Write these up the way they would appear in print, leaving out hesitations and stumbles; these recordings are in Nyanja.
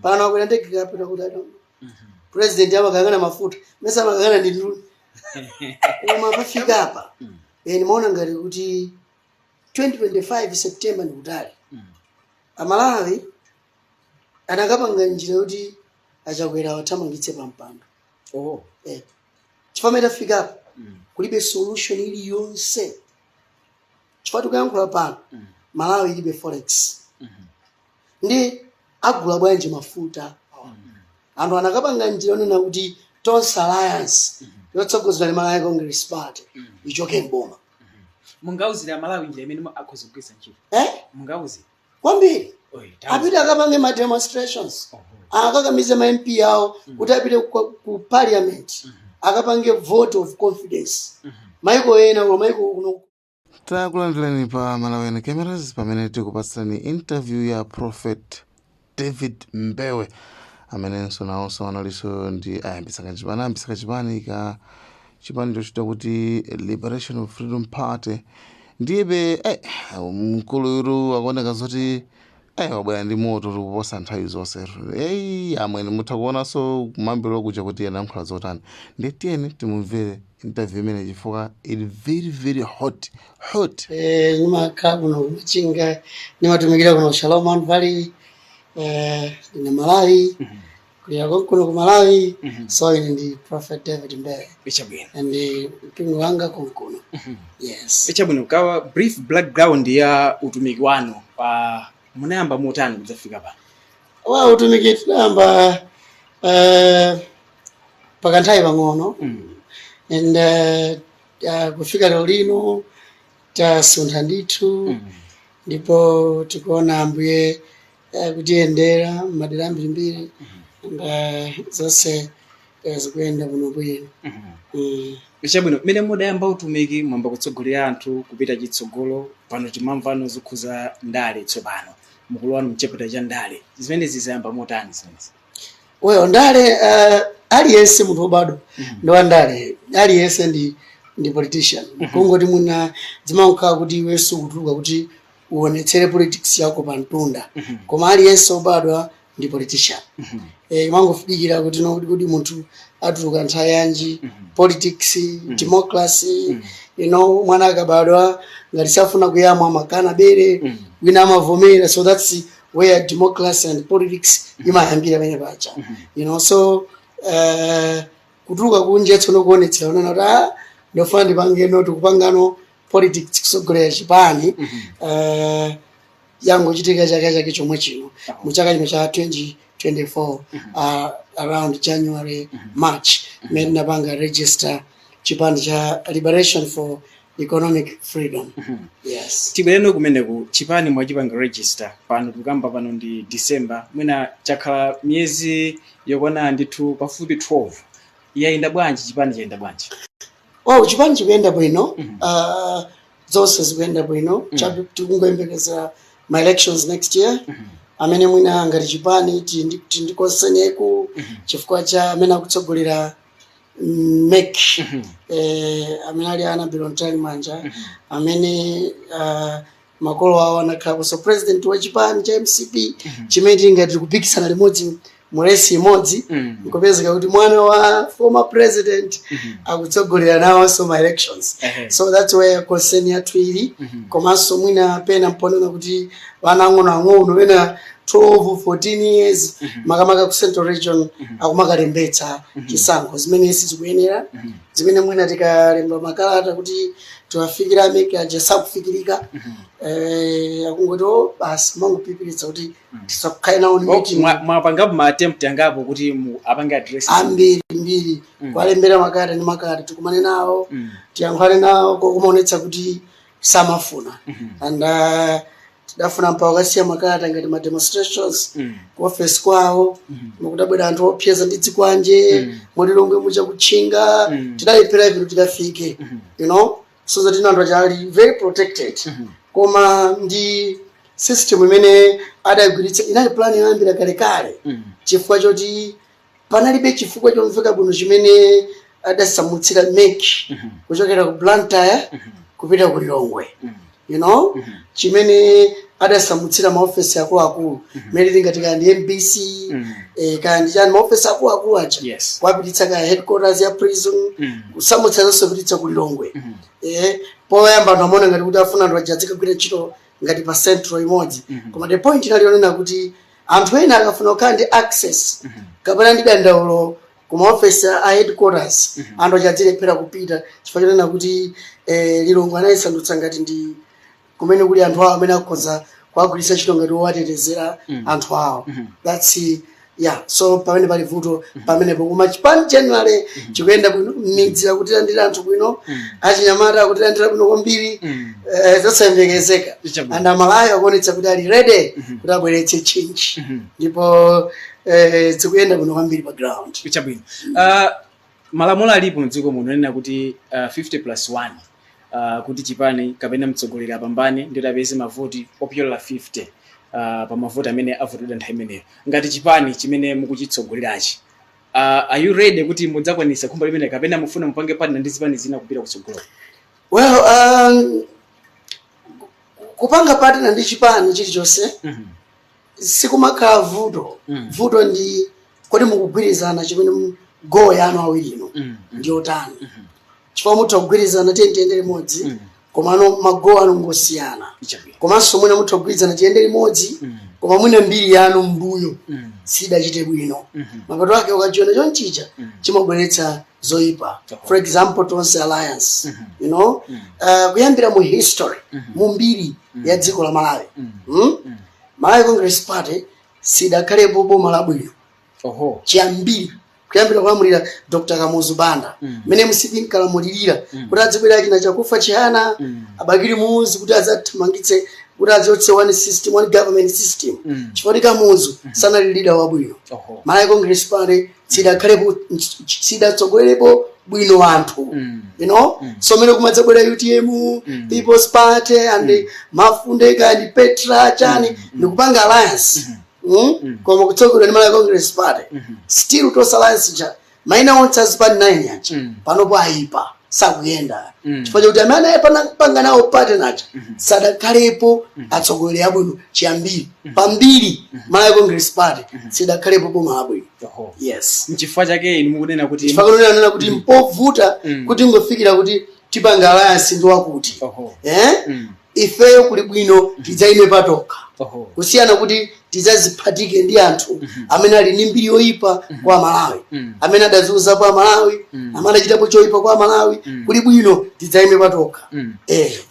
Pano akwera ndege kapita kuti, I don't know. President amakangana mafuta, mesa amakangana ndi nduna? Koma pafika apa, nimaona ngati kuti 2025 September ndikutali. Amalawi anakapanga njira yoti Achakwera awathamangitse pa mpando. Chifukwa amene tafika apa, kulibe solution iliyonse, chifukwa tikuyankhula pano, Malawi ilibe forex. Ndi agula bwanji mafuta? Anthu anakapanga njira yonena kuti Tonse Alliance yotsogozedwa ndi Malawi Congress Party ichoke mboma. Mungauzire Amalawi njira imene akhoza kugwiritsa ntchito? Eh? Mungauze? Kwambiri. Oyi, tauze. Apite akapange ma demonstrations, akakamize ma MP awo kuti apite ku parliament akapange vote of confidence. Maiko ena, kuno maiko kuno. Takulandirani pa Malawian Cameras pamene tikupatsani interview ya Prophet David Mbewe, amenenso nawonso analinso ndi ayambisa kachipani, ayambisa kachipani ka chipani chochita kuti Liberation of Freedom Party. Ndiyebe mkuluyu akuoneka zoti wabwera ndi moto tikuposa nthawi zonse. Eyi, amwene, mutha kuonanso kumambiro kuja kuti anayankhula zotani. Ndiye tiyeni timumvere interview imene chifukwa ili very very hot hot. Nimakhala kuno kuMachinga, nimatumikira kuno Shalom Mount Valley. Ndine Malawi, kulira kuno ku Malawi. So ine ndi Prophet David Mbewe. Ichabwino. And mpingo wanga konkuno, yes. Ichabwino. Kawa brief background ya utumiki wanu, pa munayamba motani kudzafika pano? Wa utumiki tinayamba pakanthawi pang'ono and kufika lero lino tasuntha ndithu, ndipo tikuona Ambuye kutiyendera madera ambirimbiri and zonse zikuyenda bwinobwino. Chabwino. Mmene mudayamba utumiki, mwamba kutsogolera anthu kupita chitsogolo, pano timamvano zokhuza ndale. Tsopano mukulowanu mchapter cha ndale, zimenezi zayamba motani zimenezi? Well, ndale, aliyense munthu wobadwa ndi wa ndale. Aliyense ndi politician. Kungoti muna zimakhala kuti iwenso kutuluka kuti uonetsere politics yako pa mtunda, koma aliyense wobadwa ndi politician. Imangofudikira kuti no, kuti munthu atuluka nthawi yanji. Politics, democracy, mwana akabadwa ngati safuna kuyamwa amakana bere, wina amavomera. So that's where democracy and politics imayambira pene paja. So kutuluka kunja tsono kuonetsera unena kuti, ah, ndofuna ndipangeno, tikupangano politics, kusogolera chipani, yangochitika chaka chake chomwe chino, mu chaka chino cha 2024, around January, March, mmene tinapanga register chipani cha Liberation for Economic Freedom, yes. Tibwereno kumeneku. Chipani mwachipanga register, pano tikukamba pano ndi December, mwina chakhala miyezi yokwana ndithu pafupi 12. Yayenda bwanji? Chipani chayenda bwanji? Wow, chipani chikuyenda bwino. Zonse zikuyenda bwino. Chabe tikungoyembekeza ma elections next year, amene mwina ngati chipani tili ndi concern chifukwa cha amene akutsogolera MEC, amene ali Annabel Mtalimanja, amene makolo awo anakhala president wa chipani cha MCP, chimene tili ngati tikupikisana limodzi mu race imodzi. Nkupezeka kuti mwana wa former president akutsogolera nawonso ma elections. So that's where concern yathu ili. Komanso mwina pena mponena kuti vana ang'onoang'ono pena 12 14 years, makamaka ku Central Region, akumakalembetsa chisankho, zimene sizikuyenera, zimene mwina tikalemba makalata kuti tiwafikira a MEC aja sakufikirika. Akungoti, "Oh, basi," mangopipiritsa kuti tisakukhale nawo ni Oh, meeting. Mwapangapo ma attempt angapo kuti mu apange address? Ambiri mbiri. Kuwalembera makalata ndi makalata, tikumane nawo, tiyankhulane nawo, kokumaonetsa kuti samafuna. And tidafuna mpaka kukasiya makalata ngati ma demonstrations ku office kwawo, mukutabwera anthu opyeza ndi dzikwanje, mulilongwe mucha kutchinga. Tidalephera ivi kuti tikafike, so that ino anthu aja ali very protected. Koma ndi system imene adagwiritsa, inali plan yoyambira kalekale, chifukwa choti panalibe chifukwa chomveka bwino chimene adasamutsira MEC kuchokera ku Blantyre kupita ku Lilongwe, chimene Adasamutsira maofesi akuluakulu, mmene tingati kaya ndi MBC, kaya ndi chani, maofesi akuluakulu aja, kuwapititsa kaya headquarters ya prison, kusamutsa zonse kupititsa ku Lilongwe. Poyamba anthu amaona ngati kuti afuna anthu aja azikagwira ntchito ngati pa central imodzi, koma the point inali yonena kuti anthu ena akafuna kukhala ndi access kapena ndi dandaulo ku maofesi a headquarters, anthu aja azilephera kupita chifukwa chonena kuti Lilongwe anayisandutsa ngati ndi kumene kuli anthu awo amene akhoza kuwagwiritsa ntchito ngati owatetezera anthu awo. That's, yeah, so pamene pali vuto pamenepo. Koma chipani generally chikuyenda bwino, m'midzi akutilandira anthu bwino, achinyamata akutilandira bwino kwambiri, zosayembekezeka. Chabwino. And Amalawi akuonetsa kuti ali ready kuti abweretse change, ndipo zikuyenda bwino kwambiri pa ground. Chabwino. Malamulo alipo mdziko muno nena kuti 50 plus 1, kuti chipani kapena mtsogoleri apambane ndi apeze mavoti opyola 50 pa mavoti amene avotedwa nthawi imeneyo. Ngati chipani chimene mukuchitsogolerachi, are you ready kuti mudzakwanisa khumbo limene, kapena mufuna mupange partner ndi zipani zina kupita kutsogolo? Well, kupanga partner ndi chipani chilichonse sikumakhala vuto. Vuto ndi kodi mukugwirizana chimene goal yanu awirino ndiyotani? Chifukwa mutha kugwirizana, tiye tiyende limodzi, komano ma goal anu ngosiyana. Komanso mwina mutha kugwirizana, tiyende limodzi, koma mwina mbiri yanu mbuyo sidachite bwino. Mapeto ake ukachiona chonchicha chimabweretsa zoyipa. For example, Tonse Alliance, kuyambira mu history, mu mbiri ya dziko la Malawi, Malawi Congress Party sidakhalepo boma labwino. Chiyambiri kuyambira kulamulira Dr Kamuzu Banda, mmene MCP nkalamulirira, kuti adzibwera achina Chakufa Chihana, a Bakili Muluzi, kuti adzathamangitse, kuti adzotse one system, one government system, chifukwa Kamuzu sanali leader wabwino. Malawi Congress Party sidakhalepo, sidatsogolerepo bwino anthu. So mene kumadzabwera UTM, People's Party and Mafunde kandi Petra chani, ndikupanga alliance, Koma kutsogolera ndi Malawi Congress Party, still Tonse Alliance cha maina onse azipani 9 aja panopo ayipa, sakuyenda, chifukwa chakuti amene anayepanga nawo party nacha sadakhalepo atsogoleri abwino chiyambiri. Pambiri Malawi Congress Party sidakhalepo boma labwino. Yes. Nchifukwa chake inu mukunena kuti Chifukwa kunena kuti mpovuta kuti ngofikira kuti tipanga alliance ndi wakuti, eh? Ifeyo kuli bwino tidzayime patokha kusiyana kuti tidzaziphatike ndi anthu amene ali ndi mbiri yoyipa kwa Malawi, amene adaziuzapo Amalawi, amene adachitapo choyipa kwa Malawi. Kuli bwino tidzayime patokha.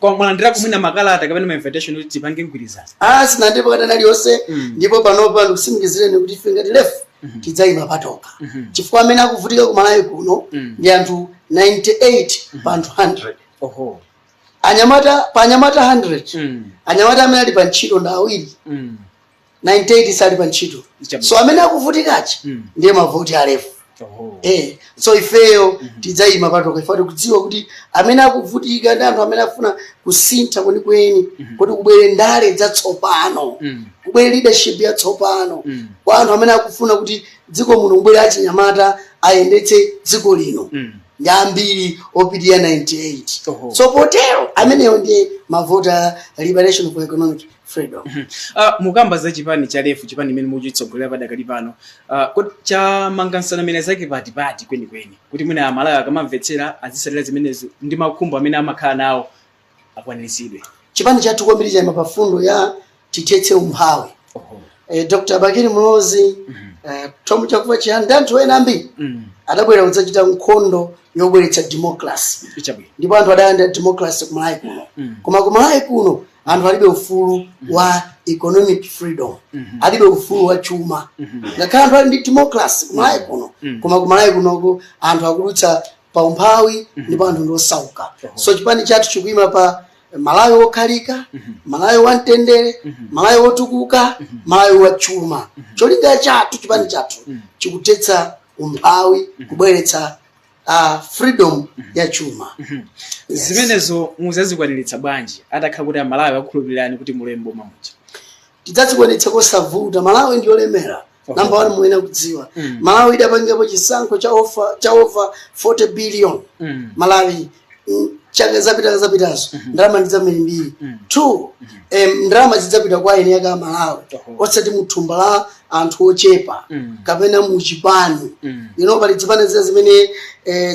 Koma mwalandirako mwina makalata kapena ma invitation kuti tipange mgwirizano? Ah, sinandipo kalata aliyonse. Ndipo panopa ndikutsimikizireni kuti ife ngati LEF tidzayima patokha, chifukwa amene akuvutika ku Malawi kuno ndi anthu 98 pa anthu 100. Anyamata, pa anyamata 100, anyamata amene ali pa ntchito ndi awiri. 98 sali pa ntchito. So amene akuvutikachi ndiye mavoti a LEF. So ifeyo tidzayima patoka ife tikudziwa kuti amene akuvutika ndi anthu amene afuna kusintha kwenikweni, kuti kubwere ndale zatsopano, kubwere leadership yatsopano, kwa anthu amene akufuna kuti dziko muno kubwere achinyamata ayendetse dziko lino, ndi ambiri opitirira 98. So potero ameneyo ndiye mavota Liberation for Economic Freedom. Mukamba za chipani cha LEF, chipani imene mukuchitsogolera padakali pano, kodi chamanga nsanamira zake patipati kwenikweni kuti mwina Amalawi akamamvetsera azitsatira zimenezo ndi makhumbo amene amakhala nawo akwaniritsidwe? Chipani chathu kwambiri chayima pa fundo ya tithetse umphawi. Dr Bakili Muluzi, Tom Chakufa Chihana ndi anthu ena ambiri adabwera kudzachita nkhondo yobweretsa democracy. Ndipo anthu adayanda democracy kumalawi kuno, koma kumalawi kuno anthu alibe ufulu wa economic freedom, alibe ufulu wa chuma. Ngakhale anthu ali ndi democracy kumalawi kuno, koma kumalawi kunoko anthu akudutsa pa umphawi ndipo anthu ndi osauka. So chipani chathu chikuyima pa Malawi wokhalika, Malawi wamtendere, Malawi wotukuka, Malawi wachuma. Cholinga chathu, chipani chathu chikuthetsa umphawi, kubweretsa freedom ya chuma. Yes. Zimenezo mudzazikwaniritsa bwanji atakhala kuti Amalawi akukhulupirirani kuti mulowe mboma muja? Tidzazikwanitsa kosavuta. Malawi ndi yolemera. Number one, muyenera kudziwa, Malawi idapangapo chisankho cha over 40 billion. Malawi, Chaka zapita zapitazo ndalama ndi zambirimbiri. Two, ndalama zidzapita kwa eni ake Amalawi, osati muthumba la anthu ochepa kapena muchipani. Pali zipani zina zimene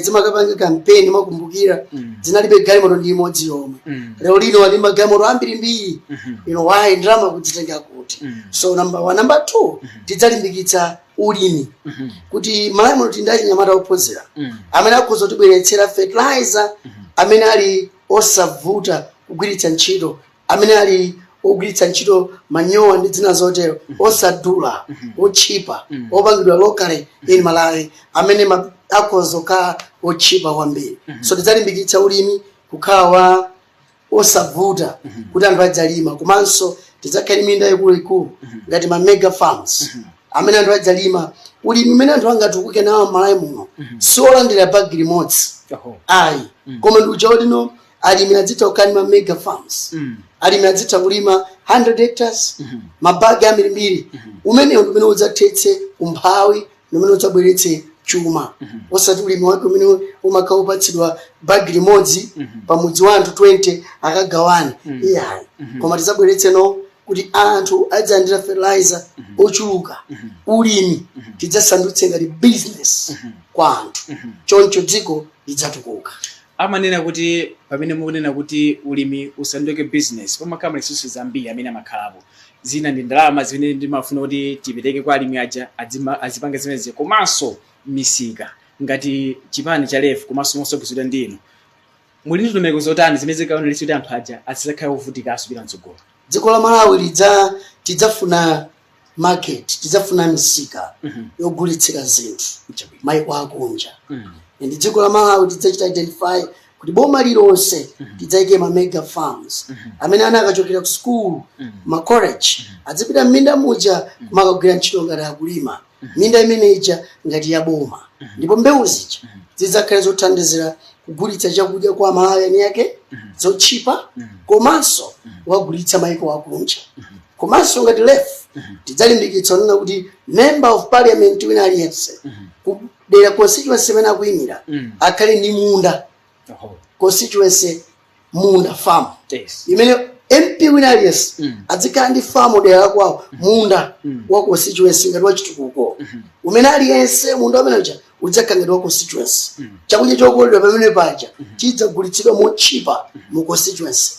zimakapanga kampeni, makumbukira, zinalibe galimoto ndi imodzi yomwe. Lero lino ali magalimoto ambirimbiri. Why? Ndalama kudzitenga kuti? So number one. Number two, tidzalimbikitsa ulimi kuti Malawi muno tili ndi achinyamata ophunzira amene akhoza kutibweretsera fertilizer amene ali osavuta kugwiritsa ntchito, amene ali ogwiritsa ntchito manyowa ndi zina zotero, osadula, otchipa, opangidwa locally in Malawi, amene akhoza kukhala otchipa kwambiri. So tidzalimbikitsa ulimi kukhala wa osavuta kuti anthu adzalima. Komanso tidzakhala minda ikuluikulu ngati ma mega farms amene anthu adzalima. Ulimi umene anthu angatukuke nawo m'Malawi muno siolandira bagi limodzi, ayi, koma ndi uja lino alimi adzitha kukhala ndi ma mega farms. Alimi adzitha kulima 100 hectares, mabagi ambirimbiri. Umenewo ndi umene udzathetse umphawi, ndi umene udzabweretse chuma, osati ulimi wake umene umakhala upatsidwa bagi limodzi pamudzi wa anthu 20 akagawane, iyayi. Koma tidzabweretseno kuti anthu adzalandira fertilizer ochuluka. Ulimi tidzasandutse ngati business kwa anthu, choncho dziko lidzatukuka. Amanena kuti pamene mukunena kuti ulimi usanduke business, pamakhala resources zambiri amene amakhalapo. Zina ndi ndalama zimene ndimafuna kuti tipereke kwa alimi aja azipanga zimenezi, komanso misika. Ngati chipani cha LEF komanso mosogozedwa ndinu, muli ndi ndondomeko zotani zimene zikaonetsa kuti anthu aja azizakhala ovutikanso kupita mtsogolo? Dziko la Malawi tidzafuna market, tidzafuna misika yogulitsira zinthu maiko akunja. Ndi dziko la Malawi tidzachita identify kuti boma lilonse tidzayike ma mega farms amene ana akachokera ku school, ma college, adzipita m'minda muja kumakagwira ntchito ngati akulima, minda imene ija ngati ya boma. Ndipo mbewu zija zidzakhala zothandizira kugulitsa chakudya kwa Amalawi eni ake zotchipa, komanso kukagulitsa maiko akunja. Komanso ngati LEF tidzalimbikitsa kunena kuti member of parliament wina aliyense kudera constituency imene akuyimira akhale ndi munda, constituency munda, farm imene MP wina aliyense adzikhala ndi farm dera lakwawo, munda wa constituency ngati wa chitukuko, umene aliyense munda umene uja udzakhala ngati wa constituency. Chakudya chokoledwa pamene paja chidzagulitsidwa motchipa mu constituency.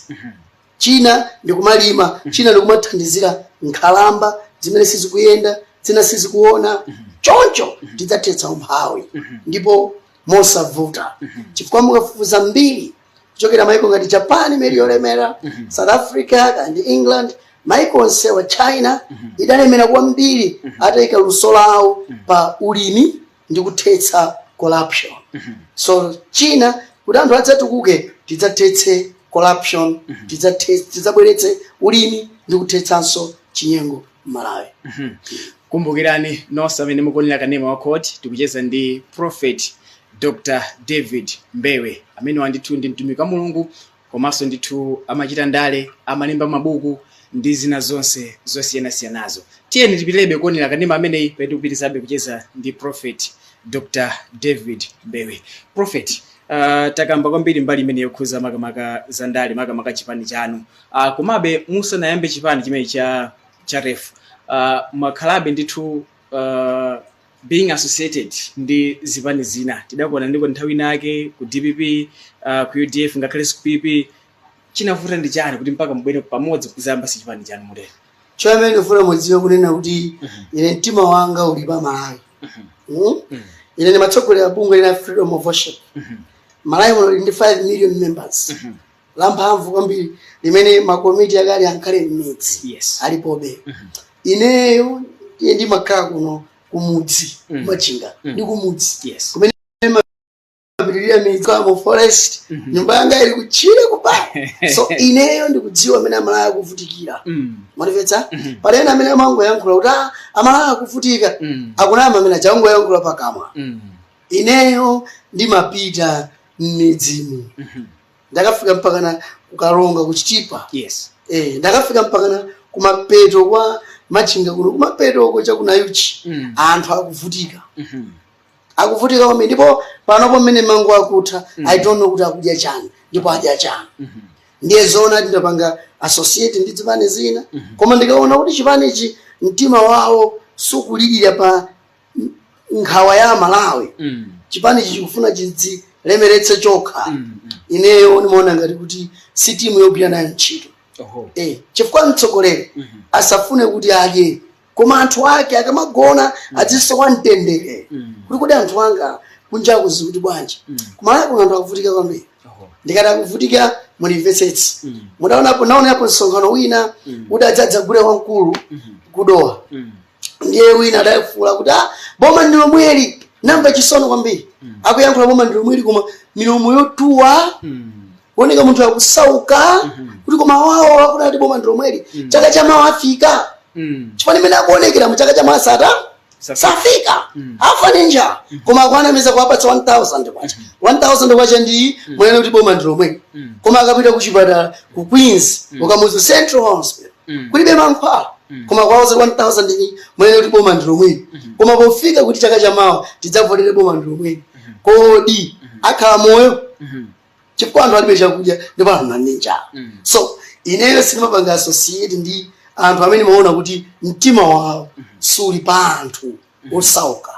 China ndikumalima, china ndikumathandizira nkhalamba zimene sizikuyenda, zina sizikuona. Choncho tidzathetsa umphawi ndipo mosavuta, chifukwa mukafufuza mbiri kuchokera maiko ngati Japan imene yolemera, South Africa kandi England, maiko onsewa, China idalemera kwambiri atayika luso lawo pa ulimi ndi kuthetsa corruption. So china, kuti anthu adzatukuke, tidzathetse corruption, tidzabweretse ulimi ndi kuthetsanso chinyengo m'Malawi. Kumbukirani nonse amene mukuonera kanema wa court, tikucheza ndi Prophet Dr David Mbewe, amene wandithu ndi mtumiki wa Mulungu, komanso ndithu amachita ndale, amalemba mabuku ndi zina zonse zosiyanasiyanazo. Tiyeni tipitirebe kuonera kanema ameneyi pamene tikupitirizabe kucheza ndi Prophet Dr David Mbewe. Prophet, takamba kwambiri mbali imene yokhuza makamaka za ndale, makamaka chipani chanu. Komabe musanayambe chipani chimene cha REF, mwakhalabe ndithu being associated ndi zipani zina. Tidakuona ndiko nthawi inake ku DPP, ku UDF, ngakhalenso ku PP. Chinavuta ndi chani kuti mpaka mubwere pamodzi kuzayamba chipani chanu mutero? Choyamba ndifuna mudziwe kunena kuti ine mtima wanga uli pa Malawi. Ine ndimatsogolera bungwe lina, Freedom of Worship. Malawi muno lili ndi 5 million members, lamphamvu kwambiri, limene makomiti akali ankhale m'midzi alipobe. Ineyo iye ndimakhala kuno kumudzi, Machinga ndi kumudzi kumene mapitirira midzi mu forest. Nyumba yanga ili kutchire kuba. So ineyo ndikudziwa amene Amalawi akuvutikira. Mwandimvetsa? Pali ena amene amangoyankhula kuti, "Ah, Amalawi akuvutika." Akunama amene ajangoyankhula pakamwa. Ineyo ndimapita m'midzimu. Ndakafika mpakana kuKalonga, kuChitipa. Ndakafika mpakana kumapeto kwa Machinga kuno, kumapeto uko chakunayuchi. Anthu akuvutika, akuvutika kwambiri. Ndipo panopo mmene mango akutha, I don't know kuti akudya chani. Ndipo adya chani? Ndiye zoona ndinapanga associate ndi zipani zina, koma ndikaona kuti chipanichi mtima wawo sukulirira pa nkhawa ya Malawi, chipanichi chikufuna chidzilemeretse chokha, ineyo ndimaona ngati kuti si timu yogwira nayo ntchito. Chifukwa mtsogoleri asafune kuti adye, koma anthu ake akamagona azisowa mtendere, kuti kodi anthu anga kunjaku zikuti bwanji? Kumalawi kuno anthu akuvutika kwambiri. Ndikati akuvutika, mulimvetsetse. Mudaonapo, naonapo msonkhano wina udadzadza gule wamkulu kudowa. Ndiye wina adafuula kuti, "Ah, boma ndi lomweli." Namva chisono kwambiri, akuyankhula boma ndi lomweli, koma milomo yotuwa, kuoneka munthu akusauka, kuti koma wawo akuti ati boma ndi lomweli, chaka chamawa afika? Chifukwa imene akuonekera mu chaka chamawa sata safika, afa ndi njala. Koma akuanamiza kuwapatsa 1000 kwacha, 1000 kwacha ndi munene kuti boma ndi lomweli. Koma akapita ku chipatala ku Queens, ukamuzu Central Hospital, kulibe mankhwala. Koma kwauza 1000 ni munene kuti boma ndi lomweli. Koma pofika kuti chaka chamawa tidzavotere boma ndi lomweli, kodi akhala moyo? Chifukwa anthu alibe chakudya ndipo anthu ali ndi njala. So ineyo sindimapanga associate ndi anthu amene maona kuti mtima wawo suli pa anthu osauka.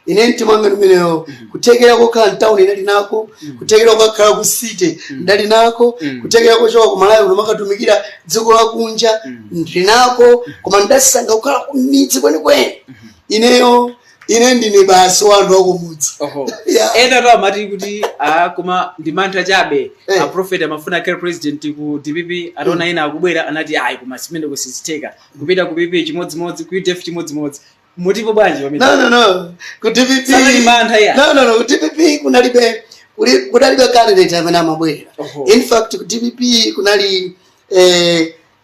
Ine mtima wanga umeneyo, kuthekera kokhala mtown ndali nako, kuthekera kokhala ku city ndali nako, kuthekera kochoka ku Malawi kuno makatumikira dziko lakunja ndili nako, koma ndasankha kukhala kumidzi kwenikweni. Ineyo ine ndine basi wa anthu akumudzi. Yeah. Ena to amati kuti, ah, koma ndi mantha chabe. A prophet amafuna akhale president ku DPP, ataona ena akubwera anati ayi, koma simene kusizitheka kupita ku PP chimodzimodzi, ku UDF chimodzimodzi. Mutipo bwanji pamene? No, no, no, ku DPP Sanali mantha ya. No, no, no, ku DPP kunalibe kunalibe candidate amene amabwera. In fact, ku DPP kunali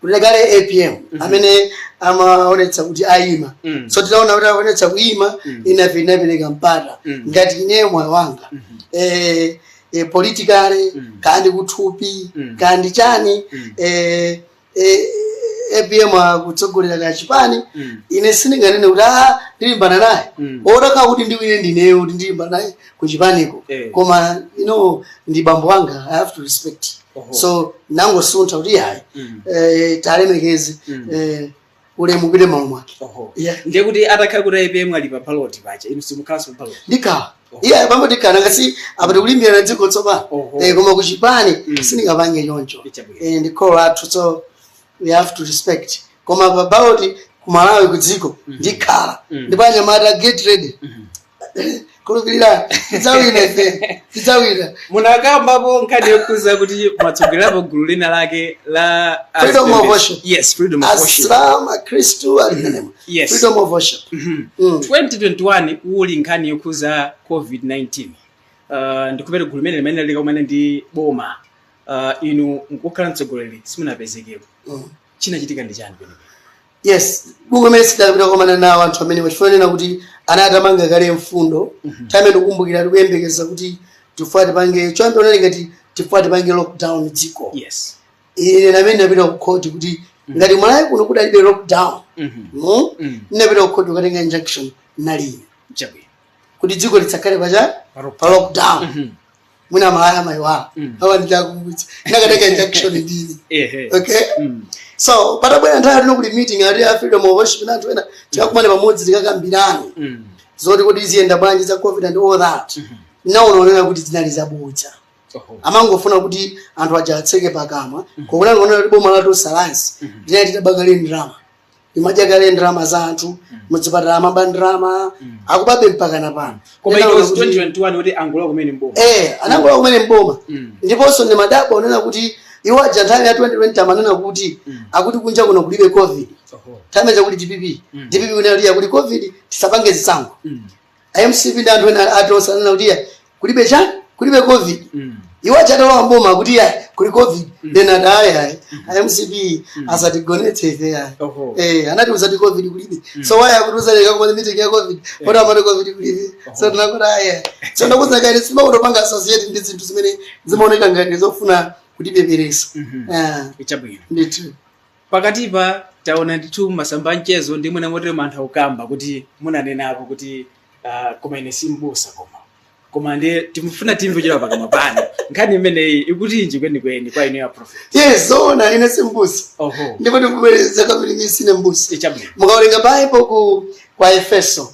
kunali kale APM amene amaonetsa kuti ayima. So tinaona kuti aonetsa kuyima, inafe inapereka mpata. Ngati ineyo moyo wanga politically, kandi kuthupi, kandi chani, APM akutsogolera ka chipani, ine sindinganene kuti a ndilimbana naye. Otakha kuti ndiwine ndineyo kuti ndilimbana naye kuchipaniko, koma ndi bambo wanga, I have to respect. So nangosuntha kuti yayi, talemekeze, ulemu upite malo mwake. Yeah. Ndiye kuti atakhala kuti APM ali pa ballot paja, inu simukhalanso pa ballot? Ndikhala. Iye pambo ndikhala, ngasi apa tikulimbirana dziko tsopano. Koma kuchipani sindingapange choncho. Ichabwino. Ndi kholo lathu, so we have to respect. Koma pa ballot ku Malawi, ku dziko, ndikhala. Ndipo anyamata, get ready, khulupirira, tidzawina ife, tidzawina. Munakambapo nkhani yokhuza kuti mwatsogolerapo gulu lina lake la Freedom of worship. Yes, freedom of worship. Asilamu, Akhristu ali menemo. Freedom of worship. 2021 uli nkhani yokhuza COVID-19, ndikupeta gulu limene limene likakumana ndi boma, inu nkukhala mtsogoleri simunapezekepo. Chinachitika ndi chani penepene? Yes, bungwe imene sidapita kukomana nawo anthu amene wachifanena kuti anatamanga kale mfundo. Time ndikukumbukira tikuyembekeza kuti tifuna tipange choyamba unali ngati tifuna tipange lockdown dziko. Ine namene ndinapita ku court kuti ngati Malawi kuno kudalibe lockdown, Ndinapita ku court kukatenga injunction naline kuti dziko litsakhale pacha Pa pa lockdown. Mwina Malawi amayiwala, awa ndichakumbutsa, ndinakatenga injunction ndine. Okay. So patabwera nthawi tino kuli meeting ati ya freedom of worship na anthu ena, tikakumane pamodzi tikakambirane zoti kuti ziyenda bwanji za COVID and all that. Naona kuti zinali zabodza. Amangofuna kuti anthu aja atseke pakamwa. Kokuna ngoona kuti boma la Tonse Alliance linali litaba kale ndalama, limadya kale ndalama za anthu muzipatala, amaba ndalama, akubabe mpaka na pano. Koma it Ndinaona was 2021 kuti angulowa kumene mboma. Anangola kumene mboma. Ndiponso ndimadabwa onena kuti iwo aja nthawi ya 2020 amanena kuti akuti kunja kuno kulibe COVID. Nthawi chakuti DPP, DPP kunena kuti kuli COVID, tisapange zisankho. MCP ndi anthu ena atonse anena kuti ya kulibe chani, kulibe COVID. Iwo aja atalowa mboma kuti ya kuli COVID. Then ati ayi, ayi, MCP asatigonetse ife ayi. Anati usati COVID kulibe, so why akutiuza leka kumene meeting ya COVID poti amati COVID kulibe? So tinakuti ayi, ayi. So ndakuza kale simakutopanga associate ndi zinthu zimene zimaoneka ngati zofuna kutipeperesa. Ah, Chabwino. Ndithu. Pakatipa taona ndithu masamba mchezo ndi mwina motero anthu akukamba kuti munanenapo kuti koma ine simbusa, koma ndiye timufuna timve chera pakamwa pano. Nkhani imeneyi ikutinji kwenikweni kwa inu ya prophet? Yes, zoona, ine simbusa. Ndipo ndikubwereza kabiri, sine mbusa. Ichabwino. Mukawerenga Bible ku kwa Efeso,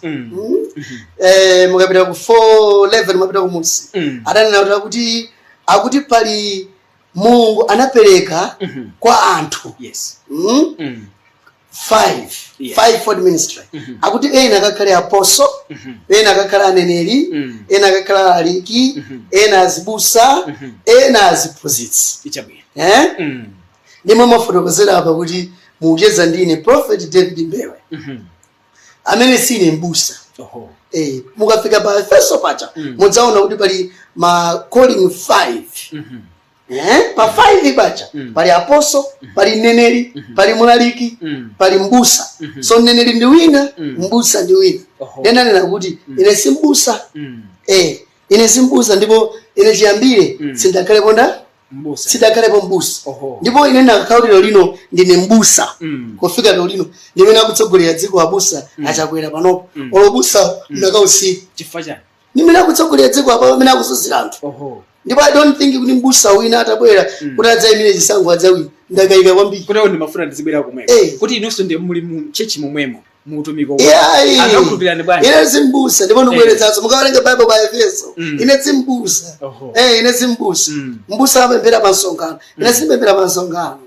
mukapita ku 4:11, mukapita ku musi, adanena kuti akuti pali Mulungu anapereka kwa anthu Five five fold ministry. Akuti ena akakhale apostle, ena akakhale aneneri, ena akakhale alaliki, ena azibusa, ena aziphunzitsi. Eh? Ndimwe mafotokozera apa kuti mukucheza ndine Prophet David Mbewe, amene sine mbusa. Mukafika pa Efeso pacha, mudzaona kuti pali ma calling 5. Pa 5 pacha, pali apostle, pali mneneri, pali mulaliki, pali mbusa. So mneneri ndi wina, mbusa ndi wina. Ndenanena kuti ine si mbusa. Ine si mbusa, ndipo ine chiyambire sindakhalepo nda Mbusa. Sidakhalepo mbusa. Ndipo ine ndakakhala lero lino ndine mbusa, kufika lero lino ndimene akutsogolera dziko abusa achakwera panopo, olo busa ndakausiku. Chifukwa chani? Ndimene akutsogolera dziko apa, pamene akuzunzira anthu. Ndipo I don't think kuti mbusa wina atabwera kuti adzayimire chisankho adzawina. Ndakayika kwambiri. Kuti awo ndimafuna ndizibwera kumweko, kuti inunso ndi muli mu church momwemo, muutumiko. Iyayi. Akakhulupirani bwanji? Ine simbusa, ndipo ndikubwerezanso, mukawerenga Bible pa Efeso, ine simbusa. Ine simbusa. Mbusa amapemphera pa msonkhano, ine sindipemphera pa msonkhano.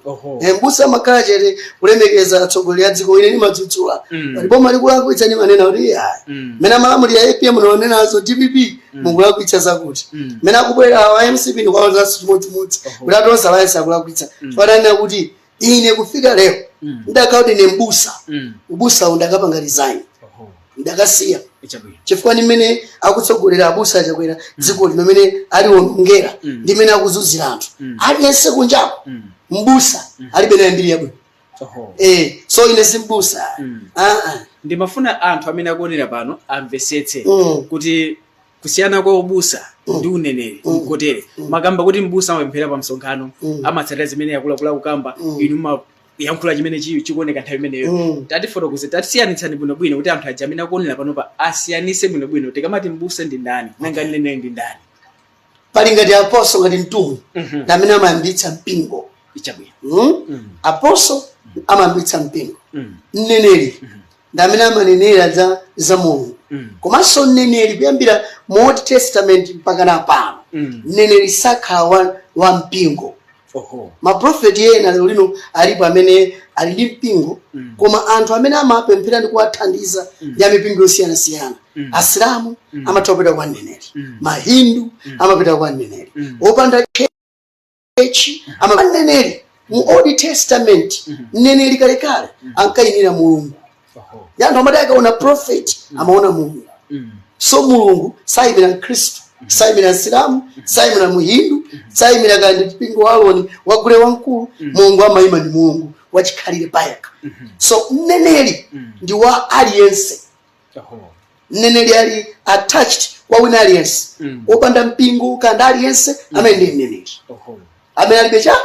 Mbusa amakhala chete kulemekeza atsogoleri a dziko, ine ndimadzudzula. Pali boma likulakwitsa, ndimanena kuti iyayi, mmene amalamulira APM nonenazo DPP mukulakwitsa zakuti, mmene akubwera awa MCP ndikuwauzanso chimodzimodzi, kuti atonse alliance akulakwitsa. Fananena kuti ine kufika lero, ndakhala kuti ine mbusa, ubusawu ndakapanga resign, ndakasiya, chifukwa ndi mmene akutsogolera abusa achakwera dziko lino, mmene aliwonongera, ndi mmene akuzunzira anthu. Aliyense kunjako, mbusa alibe naye mbiri yabwino. So ine simbusa. Ah, ah. Ndimafuna anthu amene akuonera pano amvesetse kuti kusiyana kwa ubusa ndi uneneri nkotere. Makamba kuti mbusa amapemphera pa msonkhano, amatsatira zimene akuluakulu akukamba, inu mayankhula chimene chikuoneka nthawi imeneyo. Tatifotokoze, tatisiyanitsani bwinobwino kuti anthu aja amene akuonera panopa asiyanise bwinobwino. Tikamati mbusa ndi ndani, nanga mneneri ndi ndani? Pali ngati apostle, ngati mtumwi, ndi amene amayambitsa mpingo. Apostle amayambitsa mpingo. Mneneri ndi amene amanenera za Mulungu. Komanso mneneri, kuyambira mu Old Testament mpaka na pano, mneneri sakhala wa mpingo. Maprofeti ena lero lino alipo amene ali ndi mpingo, koma anthu amene amapemphera ndi kuwathandiza ndi amipingo yosiyanasiyana. Asilamu amatha kupita kwa mneneri, Mahindu amapita kwa mneneri, wopanda church ama mneneri. Mu Old Testament, mneneri kalekale ankayimira Mulungu. Ya anthu amati akaona prophet amaona Mulungu. So Mulungu sayimira Mkhristu, sayimira Msilamu, sayimira Muhindu, sayimira kandi mpingo wa Aloni wagule wamkulu. Mulungu amayima ndi Mulungu wachikhalire payekha. So mneneri ndi wa aliyense. Mneneri ali attached kwa wina aliyense, wopanda mpingo kandi aliyense amene ndi mneneri, amene alibe cha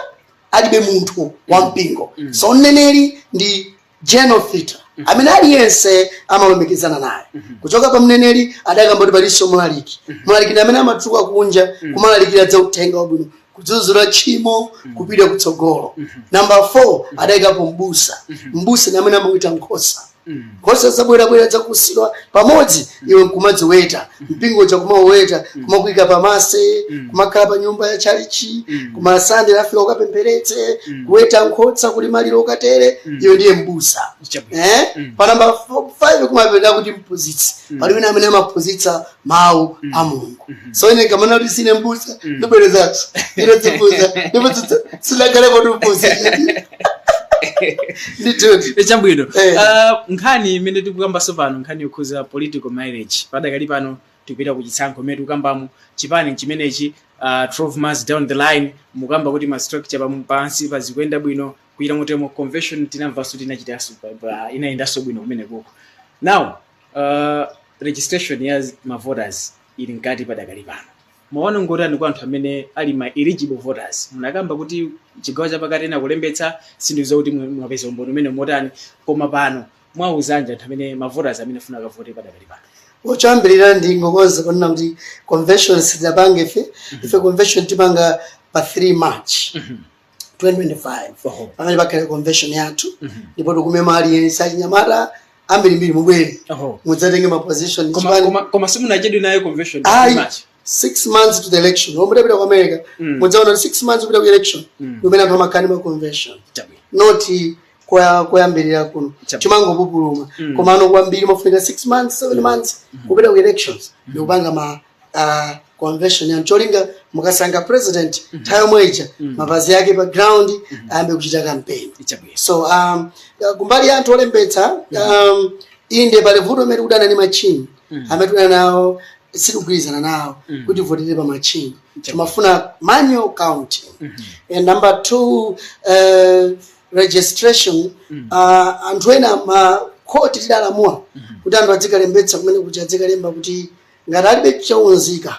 alibe munthu wa mpingo. So mneneri ndi general figure amene aliyense amalumikizana naye. Kuchoka pa mneneri adakamba kuti palinso mlaliki. Mlaliki ndi amene amatuluka kunja kumalalikira za uthenga wabwino, kudzudzula tchimo, kupita kutsogolo. Namba 4 adayikapo mbusa. Mbusa ndi amene amaweta nkhosa. Nkhosa zabwerabwera zakusidwa pamodzi, iwe nkumadziweta, mpingo cha kumaweta, kumakuyika pamase, kumakhala pa nyumba ya chalichi, kumasande lafika ukapempheretse, kuweta nkhosa, kuli maliro ukatere, iwe ndiye mbusa. Pa namba 5 kumapeta kuti mphunzitsi. Pali wina amene amaphunzitsa mawu a Mulungu. So ine kamana kuti sine mbusa, ndibwerezanso, ine simbusa, ndipo sindakhalepo ndi mphunzitsi ndithu. Chabwino. Nkhani imene tikukambanso pano, nkhani yokhuza political mileage. Padakali pano tikupita ku chisankho imene tikukambamo chipani chimenechi, 12 months down the line, mukamba kuti ma structure pansi pazikuyenda bwino, kuyita motemo convention tinamvanso tinachitanso inayendanso bwino kumene kuko. Now registration ya ma voters ili mkati padakali pano. Mawana ngotani kwa anthu amene ali ma eligible voters? Munakamba kuti chigawo chapakati ena kulembetsa, sindizo kuti mwapeza umboni umene motani, koma pano Mwauzanji anthu amene, ma voters amene afuna akavote padakali pano? Choyambirira, ndingokonza kunena kuti convention sitidapange ife. Ife convention tipanga pa 3 March 2025. Pamene pakhale convention yathu, ndipo tikumema aliyense, achinyamata ambirimbiri, mubwere mudzatenge ma position. Koma simunachedwe nayo convention? Ayi. March. 6 months to the election. Omwe mudapita ku America, mudzaona kuti 6 months kupita ku election, kumene anthu amakhala ndi ma convention, not koyambirira kuno. Chimangopupuluma. Koma ano kwambiri mafunika 6 months, 7 months kupita ku elections, ndikupanga ma convention ya cholinga mukasankha president, nthawi yomwe ija mapazi ake pa ground, ayambe kuchita campaign. So kumbali ya anthu olembetsa, inde, pali vuto imene tikudana ndi machine amene tikudana nawo, sitikugwirizana nawo kuti votere pa machine. Timafuna manual counting. And number two, registration. Anthu ena, ma khoti tidalamula kuti anthu adzikalembetsa kumene kuti adzikalemba, kuti ngati alibe chaunzika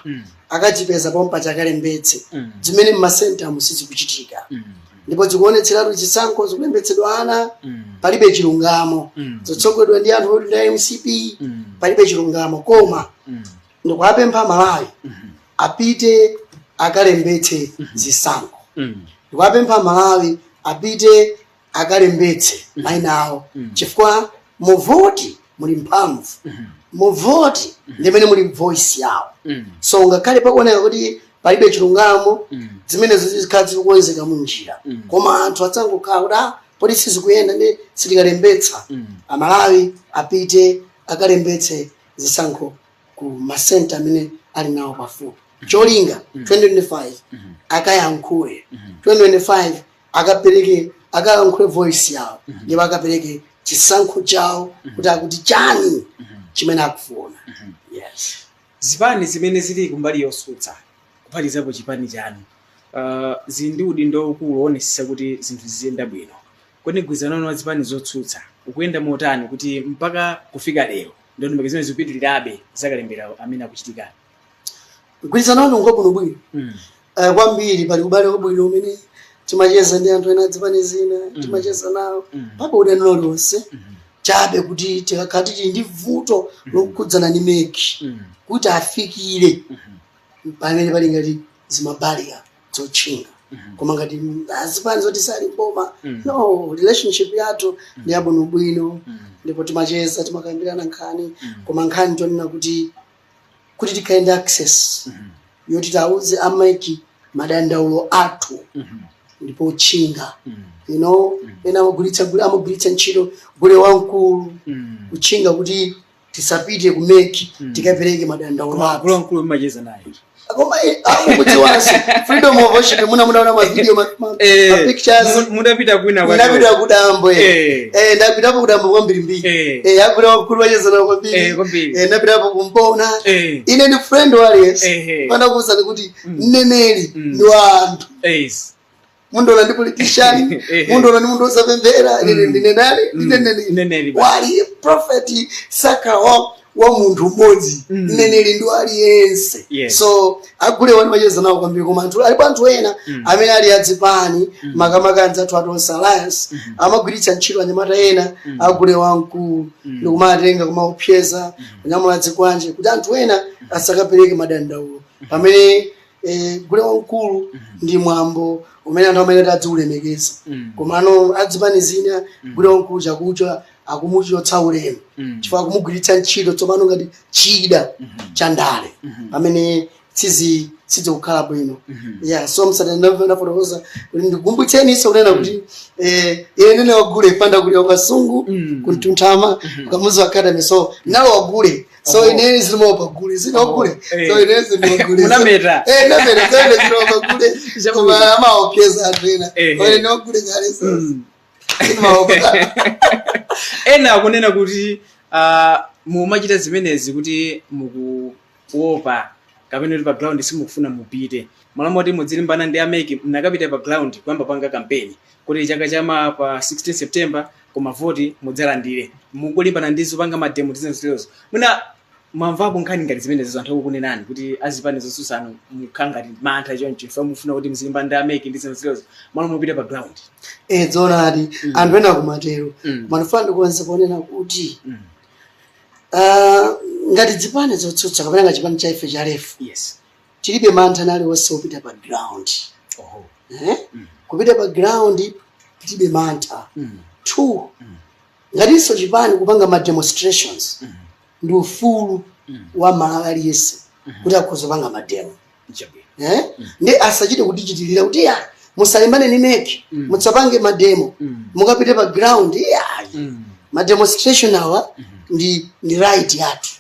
akachipeza pompa chakalembetse, zimene mmasenta sizikuchitika. Ndipo zikuonetseratu zisankho zikulembetsedwa ana, palibe chilungamo, zotsogoledwa ndi anthu oti ndi MCP, palibe chilungamo. Koma ndikuwapempha Malawi apite akalembetse zisankho. Ndikuwapempha Malawi apite akalembetse mayina awo, chifukwa muvoti muli mphamvu, muvoti ndimene muli voice yawo. So ngakhale pakuoneka kuti palibe chilungamo, zimenezo zizikhala zikukonzeka munjira, koma anthu adzangokhala kuti, ah, poti sizikuyenda ndi sitikalembetsa. Amalawi apite akalembetse zisankho ku masenta amene ali nawo pafupi, cholinga 2025 akayankhule, 2025 akapereke, akayankhule voice yawo, ndipo akapereke chisankho chawo kuti akuti chani chimene akufuna. Yes. Zipani zimene zili kumbali yotsutsa, kuphatikizapo chipani chanu, zili ndi udindo ukulu woonetsetsa kuti zinthu ziziyenda bwino. Kodi mgwirizano wa zipani zotsutsa ukuyenda motani kuti mpaka kufika lero ndondomeko zimene zikupitirirabe zakalembera amene akuchitika? Mgwirizano wanu ngwabwinobwino kwambiri. Pali ubale wabwino umene timacheza ndi anthu ena azipani zina, timacheza nawo papa udani uliwonse, chabe kuti tikakhala tili ndi vuto lokhudzana ndi MEC kuti afikire pamene pali ngati zima barrier zotchinga. Koma ngati azipani zoti sali mboma, no, relationship yathu ndi yabwinobwino, ndipo timacheza, timakambirana nkhani. Koma nkhani tonena kuti tikhale ndi access yoti tauze a MEC madandaulo athu, ndipo tchinga ena amagwiritsa ntchito gule wamkulu kutchinga kuti tisapite ku MEC tikapereke madandaulo Koma athu. Gule wamkulu mumacheza naye? Koma mukudziwanso freedom of worship, munaona ma video, ma pictures. Mudapita kwina kwa Ndapita kudambwe. Ndapitapo kudambwe kwambirimbiri. Agule wamkulu wacheza nawo kwambiri. Kwambiri. Ndapitapo kumpona. Ine ndi friend wa aliyense. Pana kuwuzani kuti mneneri ndi wa anthu. Mundiona ndi politician, mundiona ndi munthu osapemphera, ine ndine nani? Ndine mneneri. Mneneri. Wali prophet saka wa munthu mmodzi. Mneneri ndi aliyense. So agule wani macheza nawo kwambiri. Koma anthu alipo, anthu ena amene ali adzipani, makamaka anzathu a Tonse Alliance, amagwiritsa ntchito anyamata ena agule wamkulu ndikumatenga kumaopseza, kunyamula dzikwanje kuti anthu ena asakapereke madandaulo, pamene gule wamkulu ndi mwambo umene anthu amene adziulemekeza. Komano adzipani zina, gule wamkulu chakucha akumuchotsa ulemu, chifukwa akumugwiritsa ntchito tsopano ngati chida cha ndale, pamene sizikukhala bwino. Yeah, so msati ndafotokoza kuti ndikukumbutseni kunena kuti ine ndine wagule panda kulira Kasungu, kuntunthama, Kamuzu Academy, so nalo wagule. So ine zilimopa gule, sinogule. So ine sinogule. Munameta. Nameta. So ine zilimopa gule. Koma amaopyeza anthu ena. Koma ine wagule kale, so sinimaopa. Ena akunena kuti mumachita zimenezi kuti mukuopa kapena kuti pa ground simukufuna mupite. Malamu oti mudzilimbana ndi a MEC, mnakapita pa ground kuyamba panga kampeni kuti chaka chama pa 16 September koma voti mudzalandire, mukulimbana ndi zopanga ma demo tizinezo. Mwina Mwamvapo nkhani ngati zimenezo, anthu akukunenani kuti azipani zosusano mukhala ngati mantha choncho, ife mufuna kuti mzilimba ndi a MEC ndi zina zilezo malo mupite pa ground? Eh, zoonadi, anthu ena akumatero. Manufaa ndikuonse ponena kuti ngati zipani zotsutsa kapena ngati chipani cha ife cha LEF, tilibe mantha naliwonse opita pa ground. Eh? Kupita pa ground tilibe mantha. Two, ngatinso chipani kupanga ma demonstrations ndi ufulu wa Malawi aliyense kuti akhoza kupanga ma demo. Eh? Ndi asachite kutichitirira kuti ya musalimbane ni MEC, musapange ma demo, mukapite pa ground, ya. Ma demonstration awa ndi right yathu.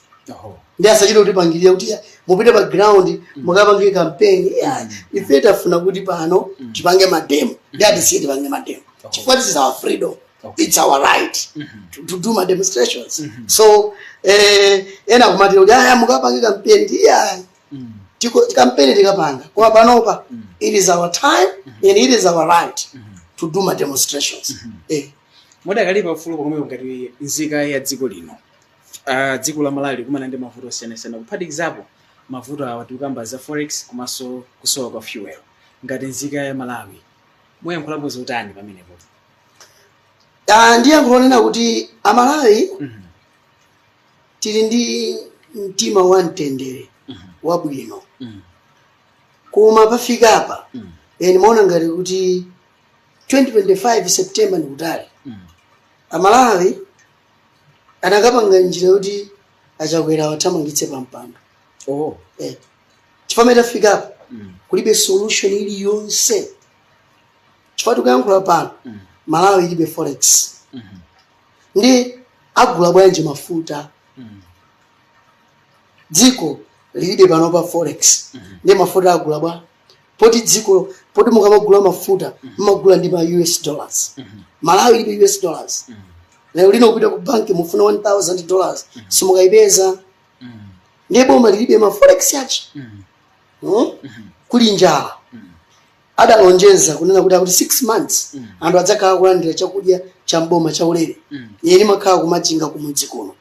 Ndi asachite kutipangirira kuti ya, mupite pa ground mukapange campaign, ya. Ife tafuna kuti pano tipange ma demo, ndi atisiye tipange ma demo chifukwa this is our freedom. It's our right to do ma demonstrations. So ena kumatira kuti aya mukapange campaign, iya, tiko campaign tikapanga, koma panopa it is our time and it is our right to do ma demonstrations. Mudakalipa ufulu pomwe ngati nzika ya dziko lino. Dziko la Malawi likumana ndi mavuto osiyanasiyana, kuphatikizapo mavuto awa tikukamba za forex komanso kusowa kwa fuel. Ngati nzika ya Malawi, muyankhulapo zotani pamenepo? Ah, ndiye nkunena kuti Amalawi tili ndi mtima wa mtendere wabwino, koma pafika apa nimaona ngati kuti 2025 September ndikutali. Amalawi anakapanga njira yoti Achakwera awathamangitse pa mpando. Chifukwa tafika apa kulibe solution iliyonse, chifukwa tikuyankhula pano Malawi ilibe forex. Ndi agula bwanji mafuta? Dziko lilibe panopa forex, ndi mafuta agula bwa? Poti dziko, poti mukamagula mafuta mmagula ndi ma US dollars. Malawi ilibe US dollars. Lero lino kupita ku banki mufuna $1000 simukayipeza. Ndiye boma lilibe ma forex yachi. Kuli njala. Adalonjeza kunena kuti akuti 6 months anthu adzakhala kulandira chakudya cha mboma chaulere. Iye limakhala kumachinga kumudzi kuno.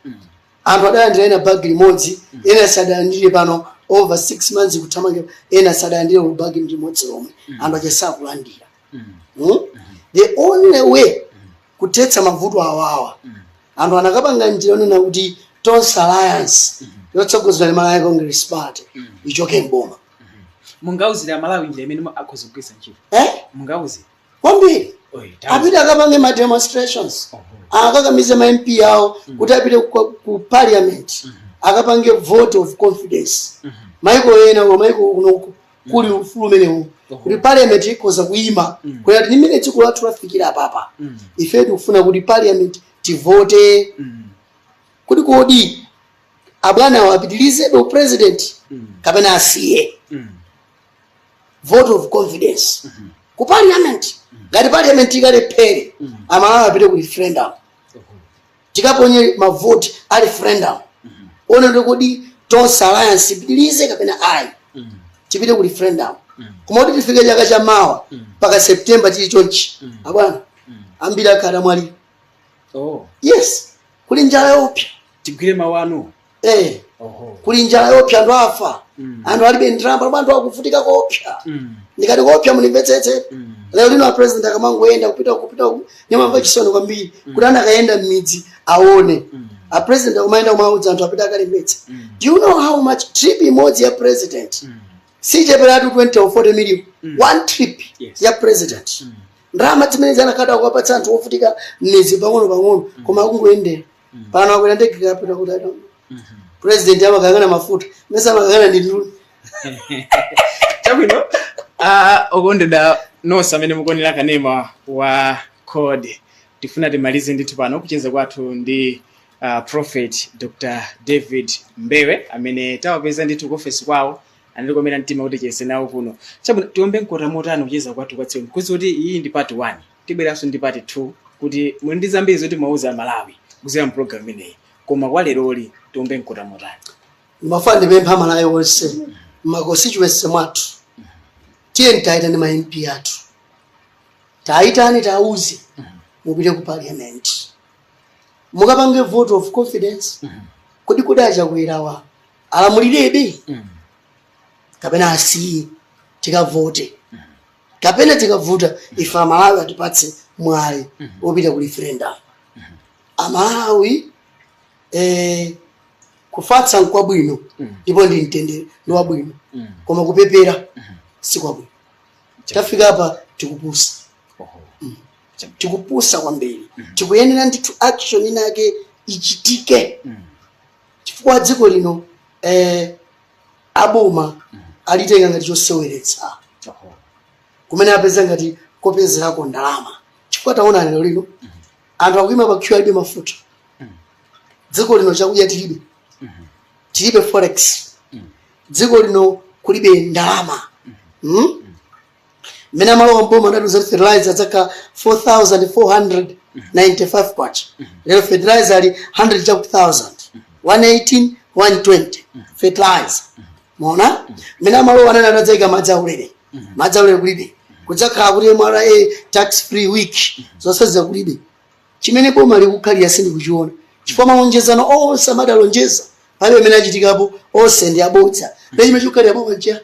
Anthu adalandira ena bagi limodzi, ena sadalandire. Pano over 6 months kuthamangira, ena sadalandire bagi limodzi lomwe. Anthu aja sakulandira. The only way kuthetsa mavuto awawa, anthu anakapanga njira yonena kuti Tonse Alliance yotsogozedwa ndi Malawi Congress Party ichoke mboma. Mungauzire Amalawi njira imene akhoza kugwiritsa ntchito? Eh? Mungauze? Kwambiri. Oyi. Apite akapange ma demonstrations, akakamize ma MP awo kuti apite ku parliament akapange vote of confidence. Maiko ena, ko maiko kunoku kuli ufulu umenewu kuti parliament ikhoza kuyima kuti ati nimene dziko lathu lafikira apapa, ife tikufuna kuti parliament tivote kuti kodi abwanawo apitirizebe upresident kapena asiye. Vote of confidence ku parliament. Ngati parliament ikalephere, Amalawi apite ku referendum, tikaponye mavoti a referendum one ndi kodi Tonse Alliance ipitirize kapena ayi. Tipite ku referendum. Koma kuti tifike chaka cha mawa mpaka September chili chonchi, abwana, ambiri akhala mwaliro. Yes, kuli njala yopsa. Tigwire mawu anu? Eh. Kuli njala yopsa, anthu afa. Anthu alibe ndalama pano, anthu akuvutika kopsa. Ndikati kopsa, mundimvetsetse. Lero lino a president akamangoyenda kupita uku, ndimamva chisoni kwambiri kuti anakayenda m'midzi aone. A president akumayenda kumaudza anthu apita akalembetse. Do you know how much trip imodzi ya president sicheperatu 20 or 40 million, one trip ya president? Ndalama zimene zanakhala kuwapatsa anthu ovutika m'midzi pang'ono pang'ono, koma akungoyendera. Pano akwera ndege kapita kuti, I don't know. President amakangana mafuta mese amakangana ndi ndulu. Chabwino. Okondedwa nonse amene mukuonera kanema wa Code, tifuna timalize ndithu pano kucheza kwathu ndi Prophet Dr David Mbewe amene tawapeza ndithu ku ofesi kwawo, anatikomera mtima kuti cheze nawo kuno. Chabwino, tiombe mkota motani kucheza kwathu kwa tsiku? Kuzi kuti iyi ndi part 1, tibweranso ndi part 2 kuti muli ndi zambiri zoti mwauza Malawi kuzera mpulogalamu imeneyi, koma kwa leroli tiombe mkota motani? Ndimafuna ndipempha Malawi onse ma constituency mwathu, tiye tayitane ma MP athu, tayitani, tauze mupite ku parliament mukapange vote of confidence. Kodi achakwerawa alamulirebe kapena asiye tikavote, kapena tikavuta ife Amalawi atipatse mwayi wopita ku referendum? Amalawi, kufatsa nkwabwino ndipo ndi mtendere ndi wabwino, koma kupepera sikwabwino. Tafika apa tikupusa. Tikupusa kwambiri. Tikuyenera ndithu action inake ichitike, chifukwa dziko lino aboma alitenga ngati choseweretsa, kumene apeza ngati kopezerako ndalama, chifukwa taona lero lino anthu akuyima pa queue, alibe mafuta. Dziko lino chakudya tilibe, tilibe forex, dziko lino kulibe ndalama. Mmene amalowa mboma adatiuza kuti fertilizer adzakhala 4495 kwacha. Lero fertilizer ali 100 chakuti 1000, 118, 120 fertilizer. Maona mmene amalowa anene adadzayika madzi aulere, madzi aulere kulibe. Kudzakhala kuti MRA tax free week, zonse zakulibe. Chimene boma likukhalira sindikuchiona, chifukwa malonjezano onse amadalonjeza palibe amene achitikapo, onse ndi abodza. Ndi chimene chikukhalira boma ncha.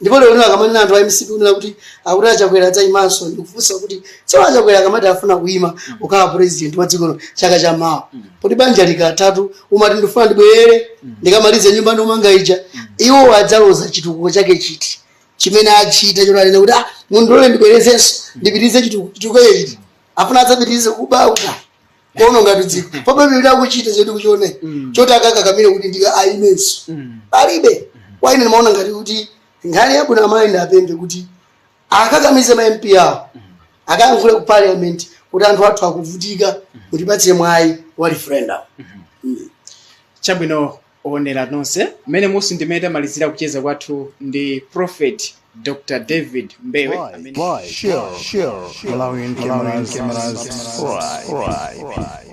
Ndipo lero lino akamanena anthu a MCP kunena kuti akuti achakwera adzayimanso, ndikufunsa kuti tsono achakwera akamati afuna kuyima kukhala president wa dziko lino chaka cha mawa, poti banja likatatu umati ndifuna ndibwerere ndikamalize nyumba ndomanga ija, iwo adzaloza chitukuko chake chiti chimene achita choti anene kuti, "Ah, mundilole ndibwerezenso ndipitirize chitukuko"? Chitukuko chiti? Afuna adzapitirize kuba uta kuona ngati dziko pamene akuchita chedu kuchione choti akakakamire kuti ndika ayimenso palibe. Kwa ine ndimaona ngati kuti nkhani yabwino, amayi, ndapembe kuti akakamize ma MP awo akayankhule ku parliament kuti anthu athu akuvutika, mutipatse mwayi wa referendum. Chabwino, onera nonse, mmene musi ndimene tamalizira kucheza kwathu ndi Prophet Dr David Mbewe Like, share, Malawian cameras, subscribe.